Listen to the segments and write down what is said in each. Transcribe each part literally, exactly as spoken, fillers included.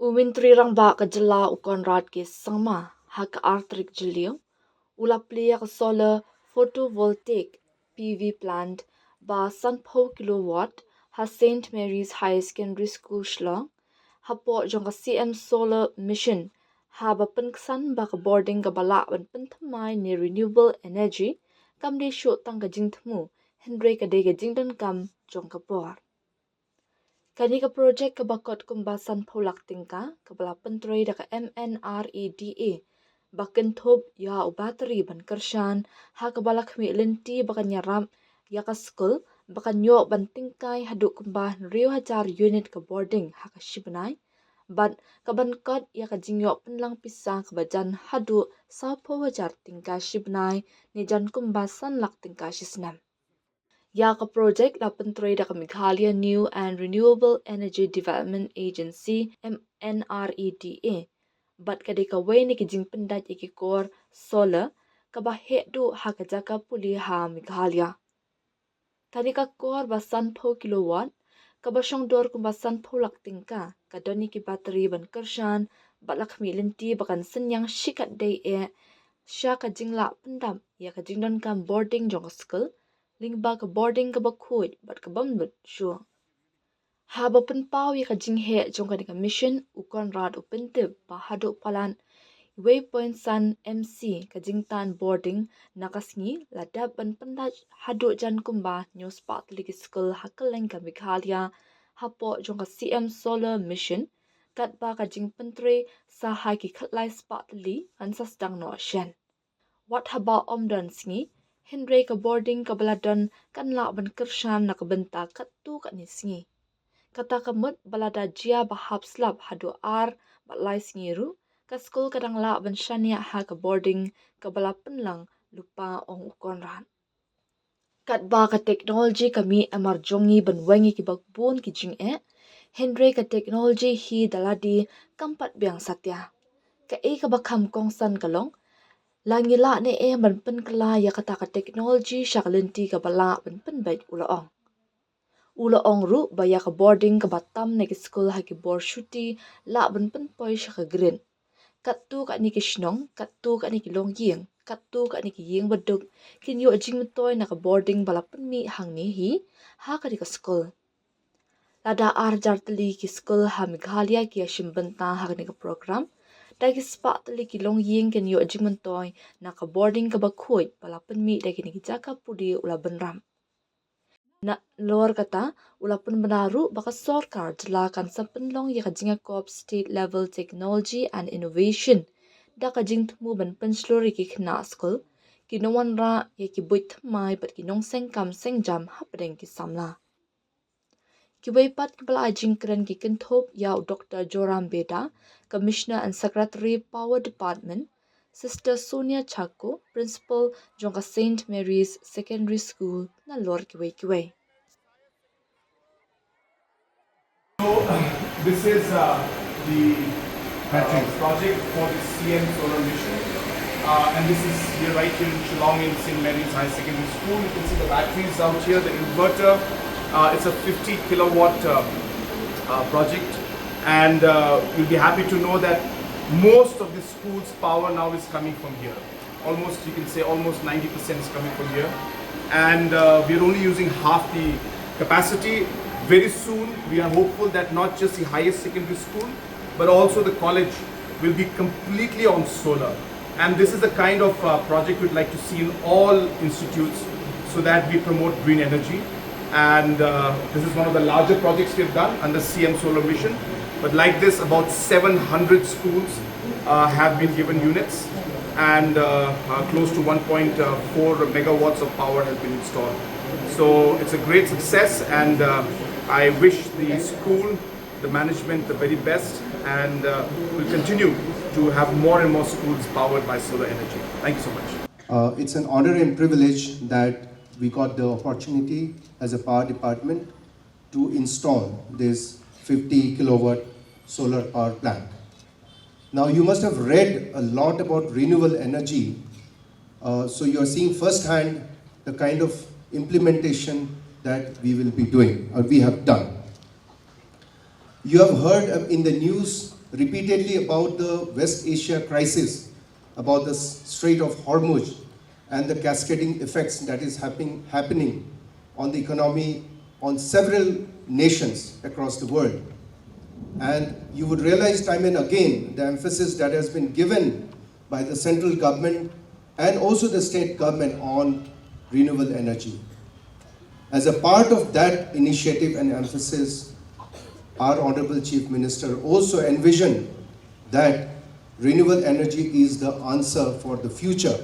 U Myntri Rangbah ka jylla u Conrad K Sangma ha ka artrik Jylliew u la plie ïa ka solar photovoltaic P V plant ba sanphew kilowatt ha Saint Mary's Higher Secondary School Shillong, hapoh jong ka C M Solar Mission, haba pynksan ba ka bording kaba lah ban pynthymmai ne renewable energy kam dei shuh tang ka jingthmu, hynrei ka dei ka jingdonkam jong ka por. Kane ka projek kaba kot kumba sanphew lak tyngka kaba la pyntrei da ka M N R E D A ba kynthup ïa u battery ban kyrshan, ha kaba la khmih lynti ba kan ïarap ïa ka skul ba kan ïoh ban tyngkai haduh kumba hynriew hajar unit ka bording ha ka shi bnai, bad kaban kot ïa ka jingïoh pynlang pisa kaba jan haduh sawphew hajar tyngka shi bnai ne jan kumba san lak tyngka shi snem. Ïa ka projek la pyntrei da ka Meghalaya New and Renewable Energy Development Agency, M N R E D A, bad ka dei kawei na ki jingpyndait ïa ki kor solar kaba heh duh ha ka jaka pule ha Meghalaya. Kane ka kor ba sanphew kilowatt kaba shong dor kumba sanphew lak tyngka ka don ïa ki battery ban kyrshan bad la khmih lynti ba kan synñiang shikatdei eh sha ka jinglah pyndap ïa ka jingdonkam bording jong ka skul, lyngba ka bording kaba khuid bad ka bym lut shuh. Haba pynpaw ïa ka jingheh jong kane ka mission, u Conrad u pyntip ba haduh palat wei point san M C ka jingtan bording na ka sngi la dep ban pyndait haduh jan kumba hynñiew spah tylli ki skul ha kylleng ka Meghalaya hapoh jong ka C M Solar Mission, katba ka jingpyntrei sa ha ki khatlai spah tylli kan sa sdang noh shen. Wat haba ym don sngi, hynrei ka bording kaba la don kan lah ban kyrshan na ka bynta katto katne sngi. Kata ka mut ba lada jia ba hap slap haduh ar bad lai sngi ruh, ka skul ka dang lah ban shaniah ha ka bording kaba la pynlang lypa, ong u Conrad. Katba ka technology ka mih hamar jong ngi ban weng ïa kiba bun ki jingeh, hynrei ka technology hi da lade kam pat biang satia. Kaei kaba kham kongsan ka long, la ngi lah ne em ban pynkylla ïa kata ka technology sha ka lynti kaba lah ban pynbeit, u la ong. U la ong ruh ba ïa ka bording kaba tam na ki skul ha ki bor shuti lah ban pynpoi sha ka grid. Katto katne ki shnong, katto katne ki longïing, katto katne ki ïing baduk kin ïoh jingmyntoi na ka bording ba la pynmih hangne hi ha kane ka skul. Lada ar hajar tylli ki skul ha Meghalaya ki ïashim bynta ha kane ka program, da ki spah tylli ki longïing kin ïoh jingmyntoi na ka bording kaba khuid ba la pynmih da kine ki jaka pule, u la bynrap. Nalor kata, u la pynbna ruh ba ka sorkar jylla kan sa pynlong ïa ka jingïakop State Level Technology and Innovation da ka jingthmu ban pynshlur ïa ki khynnah skul, ki nongwanrah, ïa ki buit thymmai bad ki nongseng kam seng jam hapdeng ki samla. Kiwei pat kiba la ai jingkren ki kynthup ïa u Doctor Joram Beda, Commissioner and Secretary, Power Department, Sister Sonia Chacko, Principal jong ka Saint Mary's Secondary School, nalor kiwei kiwei. So, this is uh, the uh, project for the C M Solar Mission. Uh, and this is here right here in Shillong in Saint Mary's High Secondary School. You can see the batteries out here, the inverter. Uh, it's a fifty kilowatt uh, uh, project. And uh, you'll be happy to know that most of the school's power now is coming from here. Almost, you can say, almost ninety percent is coming from here. And uh, we're only using half the capacity. Very soon, we are hopeful that not just the highest secondary school, but also the college will be completely on solar. And this is the kind of uh, project we'd like to see in all institutes so that we promote green energy. And uh, this is one of the larger projects we've done under C M Solar Mission. But like this, about seven hundred schools uh, have been given units, and uh, uh, close to one point four megawatts of power has been installed. So it's a great success, and uh, I wish the school, the management, the very best, and uh, will continue to have more and more schools powered by solar energy. Thank you so much. Uh, it's an honor and privilege that we got the opportunity as a power department to install this fifty kilowatt solar power plant. Now, you must have read a lot about renewable energy, uh, so you are seeing firsthand the kind of implementation that we will be doing or we have done. You have heard uh, in the news repeatedly about the West Asia crisis, about the Strait of Hormuz, and the cascading effects that is happening, happening on the economy on several nations across the world. And you would realize time and again the emphasis that has been given by the central government and also the state government on renewable energy. As a part of that initiative and emphasis, our Honorable Chief Minister also envisioned that renewable energy is the answer for the future.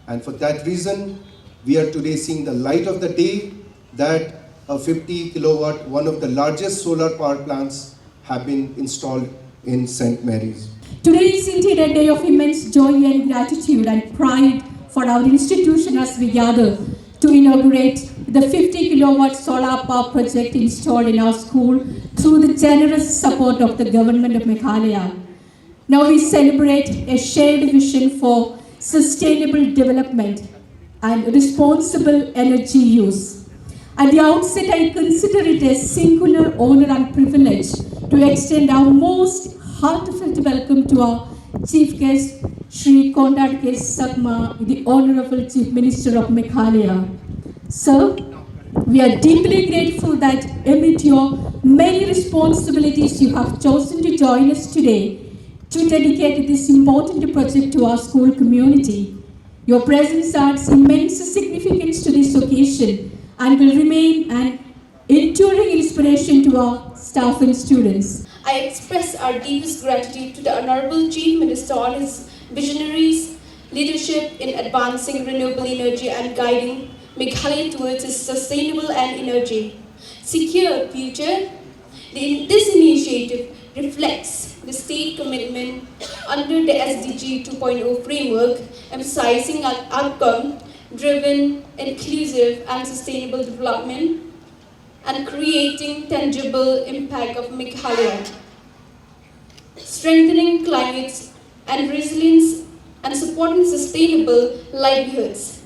And for that reason, we are today seeing the light of the day that a fifty kilowatt, one of the largest solar power plants, have been installed in Saint Mary's. Today is indeed a day of immense joy and gratitude and pride for our institution as we gather to inaugurate the fifty kilowatt solar power project installed in our school through the generous support of the Government of Meghalaya. Now we celebrate a shared vision for sustainable development and responsible energy use. At the outset, I consider it a singular honor and privilege to extend our most heartfelt welcome to our Chief Guest, Shri Conrad K Sangma, the Honorable Chief Minister of Meghalaya. Sir, we are deeply grateful that amid your many responsibilities, you have chosen to join us today to dedicate this important project to our school community. Your presence adds immense significance to this occasion and will remain an enduring inspiration to our staff and students. I express our deepest gratitude to the Honorable Chief Minister on his visionaries, leadership in advancing renewable energy and guiding Meghalaya towards a sustainable and energy secure future. The, this initiative reflects the state commitment under the S D G two point oh framework, emphasizing an outcome driven, inclusive, and sustainable development, and creating tangible impact of Meghalaya, strengthening climate and resilience, and supporting sustainable livelihoods.